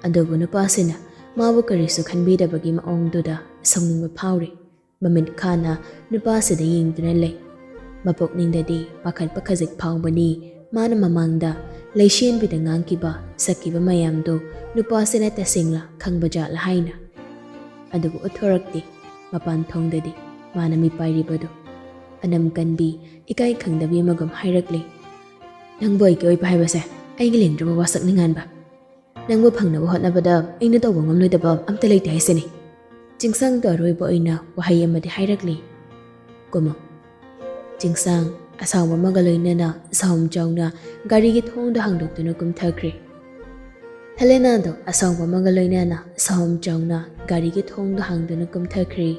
ꯑꯗꯨꯕꯨ ꯅꯨꯄꯥꯁꯤꯅ ꯃꯥꯕꯨ ꯀꯔꯤꯁꯨ ꯈꯟꯕꯤꯗꯕꯒꯤ ꯃꯑꯣꯡꯗꯨꯗ ꯁꯥꯎꯅꯤꯡꯕ ꯐꯥꯎꯔꯤ꯫ ꯃꯃꯤꯠ ꯈꯥꯅ ꯅꯨꯄꯥꯁꯤꯗ ꯌꯦꯡꯗꯨꯅ ꯂꯩ꯫ ꯃꯄꯨꯛꯅꯤꯡꯗꯗꯤ ꯄꯥꯈꯠꯄ ꯈꯖꯤꯛ ꯐꯥꯎꯕꯅꯤ, ꯃꯥꯅ ꯃꯃꯥꯡꯗ ꯂꯩꯁꯦꯟꯕꯤꯗ ꯉꯥꯡꯈꯤꯕ, ꯁꯛꯈꯤꯕ ꯃꯌꯥꯝꯗꯨ ꯅꯨꯄꯥꯁꯤꯅ ꯇꯁꯦꯡꯅ ꯈꯪꯕ ꯖꯥꯠꯂ ꯍꯥꯏꯅ꯫ ꯑꯗꯨꯕꯨ ꯎꯠꯊꯣꯔꯛꯇꯦ ꯃꯄꯥꯟ ꯊꯣꯡꯗꯗꯤ ꯃꯥꯅ ꯃꯤꯄꯥꯏꯔꯤꯕꯗꯨ꯫ ꯑꯅꯝ ꯀꯟꯕꯤ, ꯏꯀꯥꯏ ꯈꯪꯗꯕꯤ ꯑꯃꯒꯨꯝ ꯍꯥꯏꯔꯛꯂꯤ, "ꯅꯪꯕꯨ ꯑꯩꯒꯤ ꯑꯣꯏꯕ ꯍꯥꯏꯕꯁꯦ ꯑꯩꯒꯤ ꯂꯦꯡꯗ꯭ꯔꯕ ꯋꯥꯁꯛꯅꯤ, ꯉꯥꯟꯕ꯫ ꯅꯪꯕꯨ ꯐꯪꯅꯕ ꯍꯣꯠꯅꯕꯗ ꯑꯩꯅ ꯇꯧꯕ ꯉꯝꯂꯣꯏꯗꯕ ꯑꯝꯇ ꯂꯩꯇꯦ ꯍꯥꯏꯁꯤꯅꯤ꯫" ꯆꯤꯡꯁꯥꯡꯗ ꯑꯔꯣꯏꯕ ꯑꯣꯏꯅ ꯋꯥꯍꯩ ꯑꯃꯗꯤ ꯍꯥꯏꯔꯛꯂꯤ, "ꯀꯨꯝꯃꯣ꯫" ꯆꯤꯡꯁꯥꯡ ꯑꯁꯥꯎꯕ ꯑꯃꯒ ꯂꯣꯏꯅꯅ ꯁꯥꯎꯝ ꯆꯥꯎꯅ ꯒꯥꯔꯤꯒꯤ ꯊꯣꯡꯗ ꯍꯥꯡꯗꯣꯛꯇꯨꯅ ꯀꯨꯝꯊꯈ꯭ꯔꯦ꯫ ꯍꯦꯂꯦꯅꯥꯗꯣ ꯑꯁꯥꯎꯕ ꯑꯃꯒ ꯂꯣꯏꯅꯅ ꯁꯥꯎꯝ ꯆꯥꯎꯅ ꯒꯥꯔꯤꯒꯤ ꯊꯣꯡꯗ ꯍꯥꯡꯗꯨꯅ ꯀꯨꯝꯊꯈ꯭ꯔꯦ꯫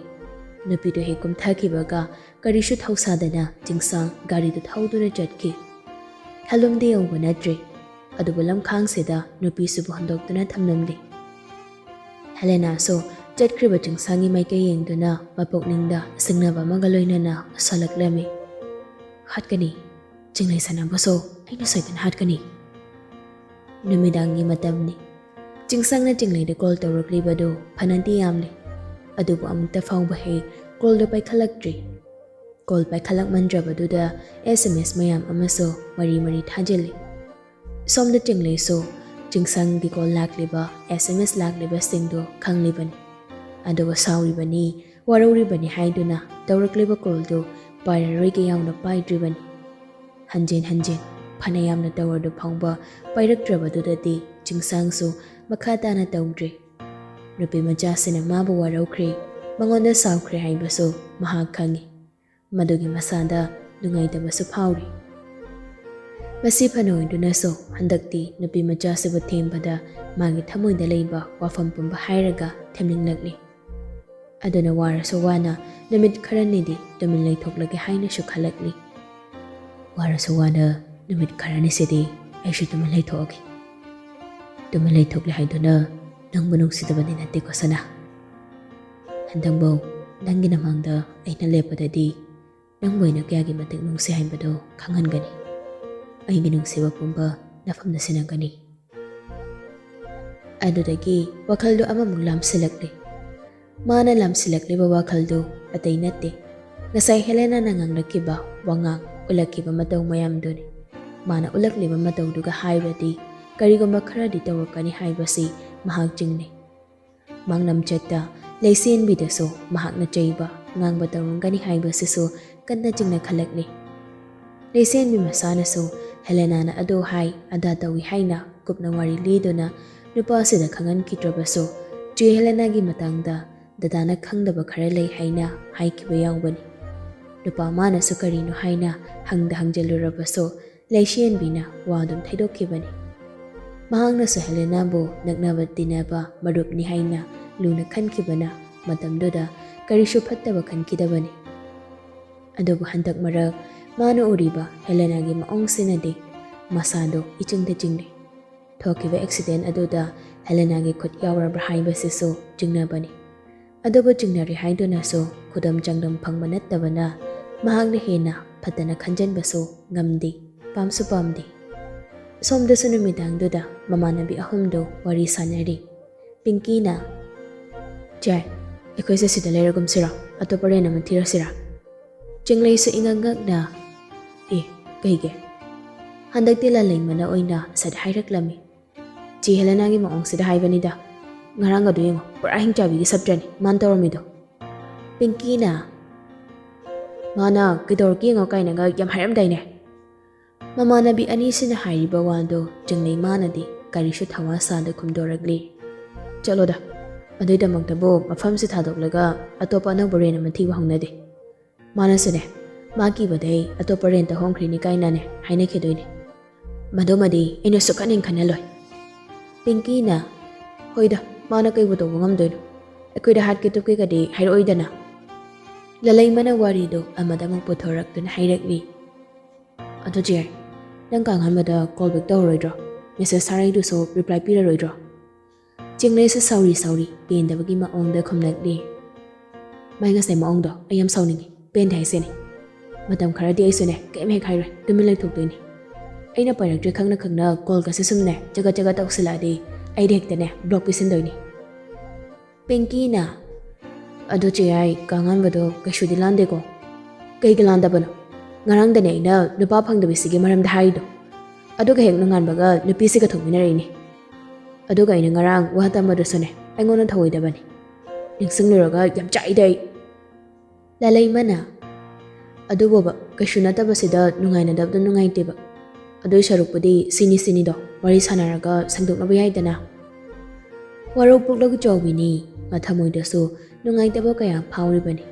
ꯅꯨꯄꯤꯗꯨ ꯍꯦꯛ ꯀꯨꯝꯊꯈꯤꯕꯒ ꯀꯔꯤꯁꯨ ꯊꯧꯁꯥꯗꯅ ꯆꯤꯡꯁꯥꯡ ꯒꯥꯔꯤꯗꯨ ꯊꯧꯗꯨꯅ ꯆꯠꯈꯤ꯫ ꯊꯜꯂꯨꯝꯗꯤ ꯌꯧꯕ ꯅꯠꯇ꯭ꯔꯤ, ꯑꯗꯨꯕꯨ ꯂꯝꯈꯥꯡꯁꯤꯗ ꯅꯨꯄꯤꯁꯤꯕꯨ ꯍꯨꯟꯗꯣꯛꯇꯨꯅ ꯊꯝꯂꯝꯂꯤ꯫ ꯍꯦꯂꯦꯅꯥꯁꯨ ꯆꯠꯈ꯭ꯔꯤꯕ ꯆꯤꯡꯁꯥꯡꯒꯤ ꯃꯥꯏꯀꯩ ꯌꯦꯡꯗꯨꯅ ꯃꯄꯨꯛꯅꯤꯡꯗ ꯁꯤꯡꯅꯕ ꯑꯃꯒ ꯂꯣꯏꯅꯅ ꯁꯣꯜꯂꯛꯂꯝꯃꯤ꯫ "ꯍꯥꯠꯀꯅꯤ꯫ ꯆꯤꯡꯂꯩ ꯁꯥꯟꯅꯕꯁꯨ ꯑꯩꯅ ꯁꯣꯏꯗꯅ ꯍꯥꯠꯀꯅꯤ꯫" ꯅꯨꯃꯤꯗꯥꯡꯒꯤ ꯃꯇꯝꯅꯤ꯫ ꯆꯤꯡꯁꯪꯅ ꯆꯤꯡꯂꯩꯗ ꯀꯣꯜ ꯇꯧꯔꯛꯂꯤꯕꯗꯨ ꯐꯅꯗꯤ ꯌꯥꯝꯂꯦ꯫ ꯑꯗꯨꯕꯨ ꯑꯃꯨꯛꯇ ꯐꯥꯎꯕ ꯍꯦꯛ ꯀꯣꯜꯗꯨ ꯄꯥꯏꯈꯠꯂꯛꯇ꯭ꯔꯤ꯫ ꯀꯣꯜ ꯄꯥꯏꯈꯠꯂꯛꯃꯟꯗ꯭ꯔꯕꯗꯨꯗ ꯑꯦꯁ ꯑꯦꯝ ꯑꯦꯁ ꯃꯌꯥꯝ ꯑꯃꯁꯨ ꯃꯔꯤ ꯃꯔꯤ ꯊꯥꯖꯤꯜꯂꯤ꯫ ꯁꯣꯝꯗ ꯆꯤꯡꯂꯩꯁꯨ ꯆꯤꯡꯁꯪꯒꯤ ꯀꯣꯜ ꯂꯥꯛꯂꯤꯕ, ꯑꯦꯁ ꯑꯦꯝ ꯑꯦꯁ ꯂꯥꯛꯂꯤꯕꯁꯤꯡꯗꯨ ꯈꯪꯂꯤꯕꯅꯤ꯫ ꯑꯗꯨꯒ ꯁꯥꯎꯔꯤꯕꯅꯤ, ꯋꯥꯔꯧꯔꯤꯕꯅꯤ ꯍꯥꯏꯗꯨꯅ ꯇꯧꯔꯛꯂꯤꯕ ꯀꯣꯜꯗꯨ ꯄꯥꯏꯔꯔꯣꯏꯒꯦ ꯌꯥꯎꯅ ꯄꯥꯏꯗ꯭ꯔꯤꯕꯅꯤ꯫ ꯍꯟꯖꯤꯟ ꯍꯟꯖꯤꯟ ꯐꯅ ꯌꯥꯝꯅ ꯇꯧꯔꯗꯨ ꯐꯥꯎꯕ ꯄꯥꯏꯔꯛꯇ꯭ꯔꯕꯗꯨꯗꯗꯤ ꯆꯤꯡꯁꯪꯁꯨ ꯃꯈꯥ ꯇꯥꯅ ꯇꯧꯗ꯭ꯔꯦ꯫ ꯅꯨꯄꯤ ꯃꯆꯥꯁꯤꯅ ꯃꯥꯕꯨ ꯋꯥꯔꯧꯈ꯭ꯔꯦ, ꯃꯉꯣꯟꯗ ꯁꯥꯎꯈ꯭ꯔꯦ ꯍꯥꯏꯕꯁꯨ ꯃꯍꯥꯛ ꯈꯪꯏ꯫ ꯃꯗꯨꯒꯤ ꯃꯁꯥꯗ ꯅꯨꯡꯉꯥꯏꯇꯕꯁꯨ ꯐꯥꯎꯔꯤ꯫ ꯃꯁꯤ ꯐꯅ ꯑꯣꯏꯗꯨꯅꯁꯨ ꯍꯟꯗꯛꯇꯤ ꯅꯨꯄꯤ ꯃꯆꯥꯁꯤꯕꯨ ꯊꯦꯝꯕꯗ ꯃꯥꯒꯤ ꯊꯃꯣꯏꯗ ꯂꯩꯕ ꯋꯥꯐꯝ ꯄꯨꯝꯕ ꯍꯥꯏꯔꯒ ꯊꯦꯝꯅꯤꯡꯂꯛꯂꯤ꯫ ꯑꯗꯨꯅ ꯋꯥꯔꯁꯨ ꯋꯥꯅ ꯅꯨꯃꯤꯠ ꯈꯔꯅꯤꯗꯤ ꯇꯨꯃꯤꯟ ꯂꯩꯊꯣꯛꯂꯒꯦ ꯍꯥꯏꯅꯁꯨ ꯈꯜꯂꯛꯂꯤ꯫ "ꯋꯥꯔꯁꯨ ꯋꯥꯅ ꯅꯨꯃꯤꯠ ꯈꯔꯅꯤꯁꯤꯗꯤ ꯑꯩꯁꯨ ꯇꯨꯃꯤꯟ ꯂꯩꯊꯣꯛꯑꯒꯦ꯫" "ꯇꯨꯃꯤꯟ ꯂꯩꯊꯣꯛꯂꯦ ꯍꯥꯏꯗꯨꯅ ꯅꯪꯕꯨ ꯅꯨꯡꯁꯤꯗꯕꯗꯤ ꯅꯠꯇꯦꯀꯣ ꯁꯅꯥ꯫ ꯍꯟꯗꯛꯐꯧ ꯅꯪꯒꯤ ꯅꯃꯥꯡꯗ ꯑꯩꯅ ꯂꯦꯞꯄꯗꯗꯤ ꯅꯪꯕꯨ ꯑꯩꯅ ꯀꯌꯥꯒꯤ ꯃꯇꯤꯛ ꯅꯨꯡꯁꯤ ꯍꯥꯏꯕꯗꯨ ꯈꯪꯍꯟꯒꯅꯤ꯫ ꯑꯩꯒꯤ ꯅꯨꯡꯁꯤꯕ ꯄꯨꯝꯕ ꯅꯐꯝꯗ ꯁꯤꯟꯅꯒꯅꯤ꯫" ꯑꯗꯨꯗꯒꯤ ꯋꯥꯈꯜꯗꯨ ꯑꯃꯃꯨꯛ ꯂꯥꯝꯁꯤꯜꯂꯛꯂꯦ꯫ ꯃꯥꯅ ꯂꯥꯝꯁꯤꯜꯂꯛꯂꯤꯕ ꯋꯥꯈꯜꯗꯨ ꯑꯇꯩ ꯅꯠꯇꯦ꯫ ꯉꯁꯥꯏ ꯍꯦꯂꯦꯅꯥꯅ ꯉꯥꯡꯂꯛꯈꯤꯕ ꯋꯥꯉꯥꯡ, ꯎꯠꯂꯛꯈꯤꯕ ꯃꯇꯧ ꯃꯌꯥꯝꯗꯨꯅꯤ꯫ ꯃꯥꯅ ꯎꯠꯂꯛꯂꯤꯕ ꯃꯇꯧꯗꯨꯒ ꯍꯥꯏꯔꯗꯤ ꯀꯔꯤꯒꯨꯝꯕ ꯈꯔꯗꯤ ꯇꯧꯔꯛꯀꯅꯤ ꯍꯥꯏꯕꯁꯤ ꯃꯍꯥꯛ ꯆꯤꯡꯅꯩ꯫ ꯃꯥꯡꯂꯝꯆꯠꯇ ꯂꯩꯁꯦꯟꯕꯤꯗꯁꯨ ꯃꯍꯥꯛꯅ ꯆꯩꯕ, ꯉꯥꯡꯕ ꯇꯧꯔꯝꯒꯅꯤ ꯍꯥꯏꯕꯁꯤꯁꯨ ꯀꯟꯅ ꯆꯤꯡꯅ ꯈꯜꯂꯛꯂꯤ꯫ ꯂꯩꯁꯦꯟꯕꯤ ꯃꯁꯥꯅꯁꯨ ꯍꯦꯂꯦꯅꯥꯅ ꯑꯗꯨ ꯍꯥꯏ, ꯑꯗꯥ ꯇꯧꯏ ꯍꯥꯏꯅ ꯀꯨꯞꯅ ꯋꯥꯔꯤ ꯂꯤꯗꯨꯅ ꯅꯨꯄꯥꯁꯤꯗ ꯈꯪꯍꯟꯈꯤꯗ꯭ꯔꯕꯁꯨ, ꯆꯦ ꯍꯦꯂꯦꯅꯥꯒꯤ ꯃꯇꯥꯡꯗ ꯗꯗꯥꯅ ꯈꯪꯗꯕ ꯈꯔ ꯂꯩ ꯍꯥꯏꯅ ꯍꯥꯏꯈꯤꯕ ꯌꯥꯎꯕꯅꯤ꯫ ꯅꯨꯄꯥ ꯃꯥꯅꯁꯨ ꯀꯔꯤꯅꯣ ꯍꯥꯏꯅ ꯍꯪꯗ ꯍꯪꯖꯜꯂꯨꯔꯕꯁꯨ, ꯂꯩꯁꯦꯟꯕꯤꯅ ꯋꯥ ꯑꯗꯨꯝ ꯊꯩꯗꯣꯛꯈꯤꯕꯅꯤ꯫ ꯃꯍꯥꯛꯅꯁꯨ ꯍꯦꯂꯦꯅꯥꯕꯨ ꯅꯛꯅꯕ ꯇꯤꯟꯅꯕ ꯃꯔꯨꯞꯅꯤ ꯍꯥꯏꯅ ꯂꯨꯅ ꯈꯟꯈꯤꯕꯅ ꯃꯇꯝꯗꯨꯗ ꯀꯔꯤꯁꯨ ꯐꯠꯇꯕ ꯈꯟꯈꯤꯗꯕꯅꯤ꯫ ꯑꯗꯨꯕꯨ ꯍꯟꯗꯛ ꯃꯔꯛ ꯃꯥꯅ ꯎꯔꯤꯕ ꯍꯦꯂꯦꯅꯥꯒꯤ ꯃꯑꯣꯡꯁꯤꯅꯗꯤ ꯃꯁꯥꯗꯣ ꯏꯆꯤꯡꯗ ꯆꯤꯡꯂꯤ꯫ ꯊꯣꯛꯈꯤꯕ ꯑꯦꯛꯁꯤꯗꯦꯟ ꯑꯗꯨꯗ ꯍꯦꯂꯦꯅꯥꯒꯤ ꯈꯨꯠ ꯌꯥꯎꯔꯕ꯭ꯔꯥ ꯍꯥꯏꯕꯁꯤꯁꯨ ꯆꯤꯡꯅꯕꯅꯤ꯫ ꯑꯗꯨꯕꯨ ꯆꯤꯡꯅꯔꯦ ꯍꯥꯏꯗꯨꯅꯁꯨ ꯈꯨꯗꯝ ꯆꯥꯡꯗꯝ ꯐꯪꯕ ꯅꯠꯇꯕꯅ ꯃꯍꯥꯛꯅ ꯍꯦꯟꯅ ꯐꯠꯇꯅ ꯈꯟꯖꯟꯕꯁꯨ ꯉꯝꯗꯦ, ꯄꯥꯝꯁꯨ ꯄꯥꯝꯗꯦ꯫ ꯁꯣꯝꯗꯁꯨ ꯅꯨꯃꯤꯗꯥꯡꯗꯨꯗ ꯃꯃꯥꯟꯅꯕꯤ ꯑꯍꯨꯝꯗꯨ ꯋꯥꯔꯤ ꯁꯥꯟꯅꯔꯤ꯫ ꯄꯤꯡꯀꯤꯅ, "ꯆꯦ, ꯑꯩꯈꯣꯏꯁꯦ ꯁꯤꯗ ꯂꯩꯔꯒꯨꯝꯁꯤꯔꯣ? ꯑꯇꯣꯞꯄ ꯔꯦꯟ ꯑꯃ ꯊꯤꯔꯁꯤꯔꯥ?" ꯆꯤꯡꯂꯩꯁꯨ ꯏꯉꯛ ꯉꯛꯅ, "ꯑꯦ, ꯀꯩꯒꯤ?" ꯍꯟꯗꯛꯇꯤ ꯂꯥꯂꯩꯃꯅ ꯑꯣꯏꯅ ꯁꯠ ꯍꯥꯏꯔꯛꯂꯝꯃꯤ꯫ "ꯆꯦ ꯍꯦꯂꯦꯅꯥꯒꯤ ꯃꯑꯣꯡꯁꯤꯗ ꯍꯥꯏꯕꯅꯤꯗ꯫ ꯉꯔꯥꯡ ꯑꯗꯨ ꯌꯦꯡꯉꯣ, ꯄꯨꯔꯥ ꯍꯤꯡꯆꯥꯕꯤꯒꯤ ꯁꯞꯇ꯭ꯔꯅꯤ ꯃꯥꯅ ꯇꯧꯔꯝꯃꯤꯗꯣ꯫" ꯄꯤꯡꯀꯤꯅ, "ꯃꯥꯅ ꯀꯩꯗꯧꯔꯛꯀꯦ ꯌꯦꯡꯉꯣ ꯀꯥꯏꯅꯒ ꯌꯥꯝ ꯍꯥꯏꯔꯝꯗꯥꯏꯅꯦ?" ꯃꯃꯥꯟꯅꯕꯤ ꯑꯅꯤꯁꯤꯅ ꯍꯥꯏꯔꯤꯕ ꯋꯥꯗꯣ ꯆꯤꯡꯂꯩ ꯃꯥꯅꯗꯤ ꯀꯔꯤꯁꯨ ꯊꯋꯥ ꯁꯥꯗ ꯈꯨꯝꯗꯣꯔꯛꯂꯤ꯫ "ꯆꯠꯂꯣꯗ, ꯑꯗꯨꯏꯗꯃꯛꯇꯕꯨ ꯃꯐꯝꯁꯤ ꯊꯥꯗꯣꯛꯂꯒ ꯑꯇꯣꯞꯄ ꯑꯅꯧꯕ ꯔꯦꯟ ꯑꯃ ꯊꯤꯕ ꯍꯧꯅꯗꯦ꯫ ꯃꯥꯅꯁꯨꯅꯦ, ꯃꯥ ꯀꯤꯕꯗꯩ ꯑꯇꯣꯞꯄ ꯔꯦꯟꯇ ꯍꯣꯡꯈ꯭ꯔꯤꯅꯤ ꯀꯥꯏꯅꯅꯦ ꯍꯥꯏꯅꯈꯤꯗꯣꯏꯅꯦ꯫ ꯃꯗꯨꯃꯗꯤ ꯑꯩꯅ ꯁꯨꯛꯈꯟ ꯍꯦꯟ ꯈꯟꯅꯂꯣꯏ꯫" ꯄꯤꯡꯀꯤꯅ, "ꯍꯣꯏꯗ, ꯃꯥꯅ ꯀꯩꯕꯨ ꯇꯧꯕ ꯉꯝꯗꯣꯏꯅꯣ? ꯑꯩꯈꯣꯏꯗ ꯍꯥꯠꯀꯦ ꯇꯨꯞꯀꯦꯒꯗꯤ ꯍꯥꯏꯔꯛꯑꯣꯏꯗꯅ꯫" ꯂꯂꯩꯃꯅ ꯋꯥꯔꯤꯗꯨ ꯑꯃꯗ ꯑꯃꯨꯛ ꯄꯨꯊꯣꯔꯛꯇꯨꯅ ꯍꯥꯏꯔꯛꯂꯤ꯫ "ꯑꯗꯣ ꯆꯦ, ꯅꯪ ꯀꯥꯉꯥꯟꯕꯗ ꯀꯣꯜ ꯕꯦꯛ ꯇꯧꯔꯔꯣꯏꯗ꯭ꯔꯣ? ꯃꯦꯁꯦꯖ ꯊꯥꯔꯛꯏꯗꯨꯁꯨ ꯔꯤꯄ꯭ꯂꯥꯏ ꯄꯤꯔꯔꯣꯏꯗ꯭ꯔꯣ?" ꯆꯤꯡꯂꯩꯁꯨ ꯁꯥꯎꯔꯤ ꯁꯥꯎꯔꯤ ꯄꯦꯟꯗꯕꯒꯤ ꯃꯑꯣꯡꯗ ꯈꯨꯝꯂꯛꯂꯤ꯫ "ꯃꯥꯏ ꯉꯁꯥꯏ ꯃꯑꯣꯡꯗꯣ ꯑꯩ ꯌꯥꯝ ꯁꯥꯎꯅꯤꯡꯉꯤ꯫ ꯄꯦꯟꯗꯦ ꯍꯥꯏꯁꯤꯅꯤ꯫ ꯃꯇꯝ ꯈꯔꯗꯤ ꯑꯩꯁꯨꯅꯦ ꯀꯩꯝ ꯍꯦꯛ ꯍꯥꯏꯔꯣꯏ, ꯇꯨꯃꯤꯟ ꯂꯩꯊꯣꯛꯇꯣꯏꯅꯤ꯫ ꯑꯩꯅ ꯄꯥꯏꯔꯛꯇ꯭ꯔꯦ ꯈꯪꯅ ꯈꯪꯅ ꯀꯣꯜꯒꯁꯦ ꯁꯨꯝꯅꯦ ꯆꯒꯠ ꯆꯒꯠ ꯇꯧꯁꯤꯜꯂꯛꯑꯗꯤ ꯑꯩꯗꯤ ꯍꯦꯛꯇꯅꯦ ꯕ꯭ꯂꯣꯛ ꯄꯤꯁꯤꯟꯗꯣꯏꯅꯤ꯫" ꯄꯤꯡꯀꯤꯅ, "ꯑꯗꯣ ꯆꯦ ꯌꯥꯏ, ꯀꯥꯉꯥꯟꯕꯗꯣ ꯀꯩꯁꯨꯗꯤ ꯂꯥꯟꯗꯦꯀꯣ?" "ꯀꯩꯒꯤ ꯂꯥꯟꯗꯕꯅꯣ? ꯉꯔꯥꯡꯗꯅꯦ ꯑꯩꯅ ꯅꯨꯄꯥ ꯐꯪꯗꯕꯤꯁꯤꯒꯤ ꯃꯔꯝꯗ ꯍꯥꯏꯔꯤꯗꯣ꯫ ꯑꯗꯨꯒ ꯍꯦꯛ ꯅꯣꯡꯉꯥꯟꯕꯒ ꯅꯨꯄꯤꯁꯤꯒ ꯊꯣꯛꯃꯤꯟꯅꯔꯛꯏꯅꯦ꯫ ꯑꯗꯨꯒ ꯑꯩꯅ ꯉꯔꯥꯡ ꯋꯥ ꯇꯝꯕꯗꯨꯁꯨꯅꯦ ꯑꯩꯉꯣꯟꯗ ꯊꯧꯑꯣꯏꯗꯕꯅꯤ꯫ ꯅꯤꯡꯁꯤꯡꯂꯨꯔꯒ ꯌꯥꯝ ꯆꯥꯛꯏꯗ ꯑꯩ꯫" ꯂꯥꯂꯩꯃꯅ, "ꯑꯗꯨꯕꯣꯕ, ꯀꯩꯁꯨ ꯅꯠꯇꯕꯁꯤꯗ ꯅꯨꯡꯉꯥꯏꯅꯗꯕꯗꯣ ꯅꯨꯡꯉꯥꯏꯇꯦꯕ꯫ ꯑꯗꯨꯏ ꯁꯔꯨꯛꯄꯨꯗꯤ ꯁꯤꯅꯤ ꯁꯤꯅꯤꯗꯣ ꯋꯥꯔꯤ ꯁꯥꯟꯅꯔꯒ ꯁꯦꯡꯗꯣꯛꯅꯕ ꯌꯥꯏꯗꯅ꯫" ꯋꯥꯔꯧ ꯄꯨꯛꯂꯧ ꯆꯥꯎꯕꯤꯅꯤ, ꯃꯊꯃꯣꯏꯗꯁꯨ ꯅꯨꯡꯉꯥꯏꯇꯕ ꯀꯌꯥ ꯐꯥꯎꯔꯤꯕꯅꯤ꯫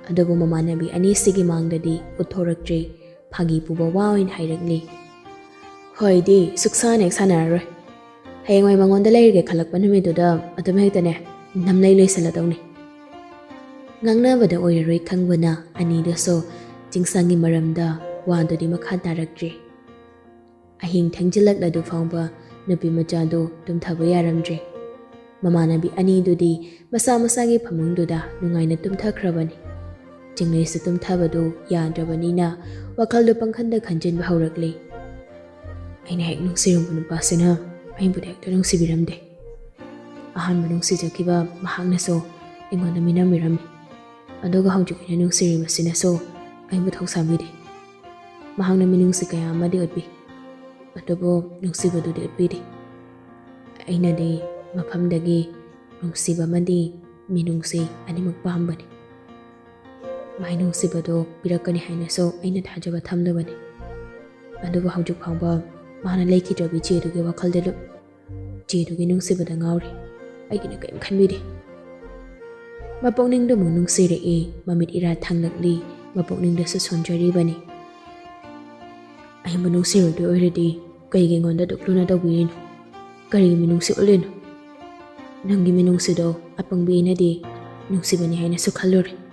ꯑꯗꯨꯕꯨ ꯃꯃꯥꯟꯅꯕꯤ ꯑꯅꯤꯁꯤꯒꯤ ꯃꯥꯡꯗꯗꯤ ꯎꯠꯊꯣꯔꯛꯇ꯭ꯔꯦ, ꯐꯥꯒꯤ ꯄꯨꯕ ꯋꯥ ꯑꯣꯏꯅ ꯍꯥꯏꯔꯛꯂꯤ꯫ "ꯍꯣꯏꯗꯤ ꯁꯨꯛꯁꯥꯟ ꯍꯦꯛ ꯁꯥꯟꯅꯔꯔꯣꯏ꯫ ꯍꯌꯦꯡꯋꯥꯏ ꯃꯉꯣꯟꯗ ꯂꯩꯔꯒꯦ ꯈꯜꯂꯛꯄ ꯅꯨꯃꯤꯠꯇꯨꯗ ꯑꯗꯨꯝ ꯍꯦꯛꯇꯅꯦ ꯅꯝꯂꯩ ꯂꯩꯁꯜꯂꯗꯧꯅꯤ꯫" ꯉꯥꯡꯅꯕꯗ ꯑꯣꯏꯔꯔꯣꯏ ꯈꯪꯕꯅ ꯑꯅꯤꯗꯨꯁꯨ ꯆꯤꯡꯁꯥꯡꯒꯤ ꯃꯔꯝꯗ ꯋꯥꯗꯨꯗꯤ ꯃꯈꯥ ꯇꯥꯔꯛꯇ꯭ꯔꯦ꯫ ꯑꯍꯤꯡ ꯊꯦꯡꯖꯤꯜꯂꯛꯂꯗꯨ ꯐꯥꯎꯕ ꯅꯨꯄꯤ ꯃꯆꯥꯗꯨ ꯇꯨꯝꯊꯕ ꯌꯥꯔꯝꯗ꯭ꯔꯦ꯫ ꯃꯃꯥꯟꯅꯕꯤ ꯑꯅꯤꯗꯨꯗꯤ ꯃꯁꯥ ꯃꯁꯥꯒꯤ ꯐꯃꯨꯡꯗꯨꯗ ꯅꯨꯡꯉꯥꯏꯅ ꯇꯨꯝꯊꯈ꯭ꯔꯕꯅꯤ꯫ ꯆꯤꯡꯂꯩꯁꯨ ꯇꯨꯝꯊꯕꯗꯨ ꯌꯥꯗ꯭ꯔꯕꯅꯤꯅ ꯋꯥꯈꯜꯗꯨ ꯄꯪꯈꯟꯗ ꯈꯟꯖꯤꯟꯕ ꯍꯧꯔꯛꯂꯤ꯫ ꯑꯩꯅ ꯍꯦꯛ ꯅꯨꯡꯁꯤꯔꯨꯕ ꯅꯨꯄꯥꯁꯤꯅ ꯑꯩꯕꯨꯗꯤ ꯍꯦꯛꯇ ꯅꯨꯡꯁꯤꯕꯤꯔꯝꯗꯦ꯫ ꯑꯍꯥꯟꯕ ꯅꯨꯡꯁꯤꯖꯈꯤꯕ ꯃꯍꯥꯛꯅꯁꯨ ꯑꯩꯉꯣꯟꯗ ꯃꯤꯅꯝꯕꯤꯔꯝꯃꯤ꯫ ꯑꯗꯨꯒ ꯍꯧꯖꯤꯛ ꯑꯩꯅ ꯅꯨꯡꯁꯤꯔꯤꯕꯁꯤꯅꯁꯨ ꯑꯩꯕꯨ ꯊꯧꯁꯥꯕꯤꯗꯦ꯫ ꯃꯍꯥꯛꯅ ꯃꯤꯅꯨꯡꯁꯤ ꯀꯌꯥ ꯑꯃꯗꯤ ꯎꯠꯄꯤ, ꯑꯗꯨꯕꯨ ꯅꯨꯡꯁꯤꯕꯗꯨꯗꯤ ꯎꯠꯄꯤꯗꯦ꯫ ꯑꯩꯅꯗꯤ ꯃꯐꯝꯗꯒꯤ ꯅꯨꯡꯁꯤꯕ ꯑꯃꯗꯤ ꯃꯤꯅꯨꯡꯁꯤ ꯑꯅꯤꯃꯛ ꯄꯥꯝꯕꯅꯤ꯫ ꯃꯥꯏ ꯅꯨꯡꯁꯤꯕꯗꯣ ꯄꯤꯔꯛꯀꯅꯤ ꯍꯥꯏꯅꯁꯨ ꯑꯩꯅ ꯊꯥꯖꯕ ꯊꯝꯗꯕꯅꯤ꯫ ꯑꯗꯨꯕꯨ ꯍꯧꯖꯤꯛ ꯐꯥꯎꯕ ꯃꯥꯅ ꯂꯩꯈꯤꯗ꯭ꯔꯕ ꯏꯆꯦꯗꯨꯒꯤ ꯋꯥꯈꯜꯗ ꯂꯨꯞ, ꯏꯆꯦꯗꯨꯒꯤ ꯅꯨꯡꯁꯤꯕꯗ ꯉꯥꯎꯔꯤ꯫ ꯑꯩꯒꯤꯅ ꯀꯔꯤꯝ ꯈꯟꯕꯤꯗꯦ꯫ ꯃꯄꯨꯛꯅꯤꯡꯗ ꯑꯃꯨꯛ ꯅꯨꯡꯁꯤꯔꯛꯏ, ꯃꯃꯤꯠ ꯏꯔꯥ ꯊꯥꯡꯂꯛꯂꯤ, ꯃꯄꯨꯛꯅꯤꯡꯗꯁꯨ ꯁꯣꯟꯖꯔꯤꯕꯅꯤ꯫ ꯑꯩꯕꯨ ꯅꯨꯡꯁꯤꯔꯣꯏꯗꯣꯏ ꯑꯣꯏꯔꯗꯤ ꯀꯩꯒꯤ ꯑꯩꯉꯣꯟꯗ ꯑꯗꯨꯛ ꯂꯨꯅ ꯇꯧꯕꯤꯔꯤꯅꯣ? ꯀꯔꯤꯒꯤ ꯃꯤꯅꯨꯡꯁꯤ ꯎꯠꯂꯤꯅꯣ? ꯅꯪꯒꯤ ꯃꯤꯅꯨꯡꯁꯤꯗꯣ ꯑꯄꯪꯕꯤ ꯑꯩꯅꯗꯤ ꯅꯨꯡꯁꯤꯕꯅꯤ ꯍꯥꯏꯅꯁꯨ ꯈꯜꯂꯨꯔꯦ꯫